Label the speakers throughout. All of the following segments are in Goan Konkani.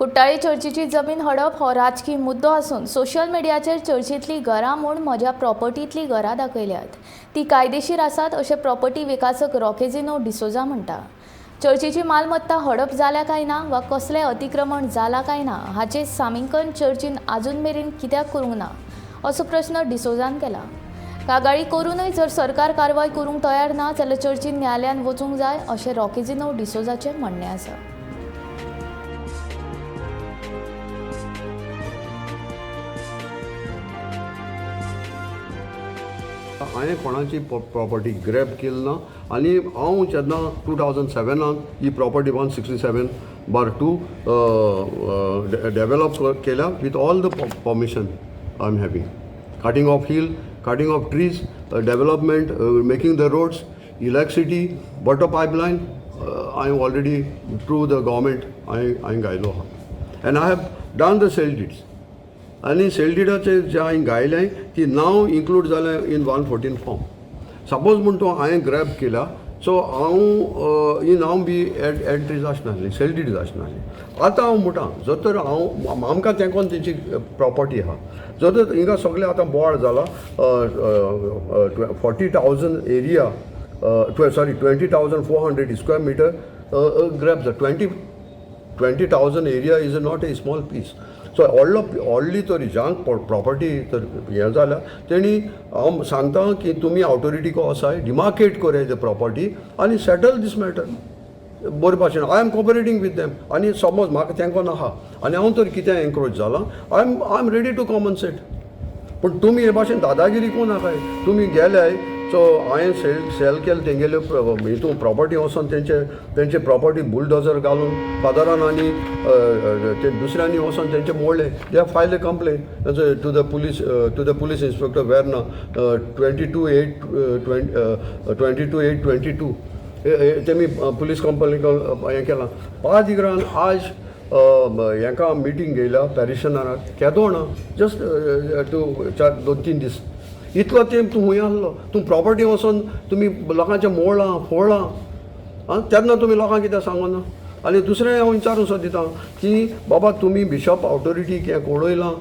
Speaker 1: कुट्टाळे चर्चीची जमीन हडप हो राजकी मुद्दो आसून सोशल मिडियाचेर चर्चींतली घरां म्हूण म्हज्या प्रॉपर्टींतली घरां दाखयल्यात, ती कायदेशीर आसात अशें प्रॉपर्टी विकासक रॉकेजिनो डिसोजा म्हणटा. चर्चीची मालमत्ता हडप जाल्या काय ना वा कसलें अतिक्रमण जाला काय ना हाचें सामिंकन चर्चीन आजून मेरेन कित्याक करूंक ना असो प्रस्न डिसोजान केला. कागाळी करूनय जर सरकार कारवाय करूंक तयार ना जाल्यार चर्चीन न्यायालयान वचूंक जाय अशें रॉकेजिनो डिसोजाचें म्हणणें आसा.
Speaker 2: हांवें कोणाची प्रॉपर्टी ग्रॅब केली ना आनी हांव जेन्ना 2007 ही प्रॉपर्टी 167/2 डेवलप केल्या with all the permission I am having, cutting of hill, cutting of trees, development, making the roads, electricity, water pipeline हांवें ऑलरेडी थ्रू the government हांवें घायलो आहा and I have done the sale deeds. आनी सेल डिडाचे जे हांवें घायलें ती नांव इन्क्लूड जालें इन 114 फॉर्म. सपोज म्हूण तूं हांवें ग्रॅब केल्या, सो हांव ही नांव बी एंट्रीज आसनासली, सेल डीड आसनासली. आतां हांव म्हणटा, जर तर हांव आमकां तेंकोन तेंची प्रॉपर्टी आहा, जर तर हिंगा सगळें आतां बोवाळ जाला, 40,000 area, sorry, 20,400 square meter grab जाता. 20,000 area is not a small piece. So व्हडलो व्हडली तरी जांक प्रॉपर्टी तर हें जाल्या तेणी हांव सांगता की तुमी ऑथोरिटीको आसाय डिमार्केट कोराय the property आनी सेटल दीस मॅटर बरे भाशेन. I am cooperating with them. आनी समज म्हाका तेंकोन आहा आनी हांव तर कितें एनक्रोच जालां, I am ready to compensate. पूण तुमी हे भाशेन दादागिरी करूं नाकाय. तुमी गेले, सो हांवें सेल केले तेंगेल्यो हितून प्रॉपर्टी वचोन तेंचे प्रॉपर्टी बुलडोजर घालून फादरान आनी ते दुसऱ्यांनी वचोन तेंचे मोडले. They file a complain to the police inspector Verna, 22/8 22/8/22 तेमी पुलीस कंप्लेन हें केलां. पादिग्रान आज हेंका मिटींग घेयल्या पॅरिशनराक केदो ना, जस्ट टू चार दोन तीन दीस इतलो तेंप तूं खूंय आहलो? तूं प्रॉपर्टी वचोन तुमी लोकांचें मोडलां फोडलां आं, तेन्ना तुमी लोकांक कितें सांगना? आनी दुसरें हांव विचारूंक सोदिता की बाबा तुमी बिशप ऑथोरिटीक हें कळयलां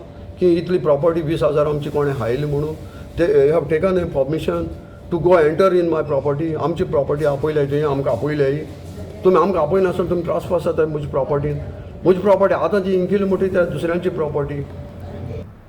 Speaker 2: की इतली प्रॉपर्टी 20,000 आमची कोणें हायली म्हणून? ते have taken a permission to go enter in my property. आमची प्रॉपर्टी आपयल्या तुवें, आमकां आपयल्याय तुमी. आमकां आपयनासतना तुमी ट्रासपास जाता म्हजी प्रॉपर्टीन. म्हजी प्रॉपर्टी आतां ती इंकिली म्हणटी त्या दुसऱ्यांची प्रॉपर्टी.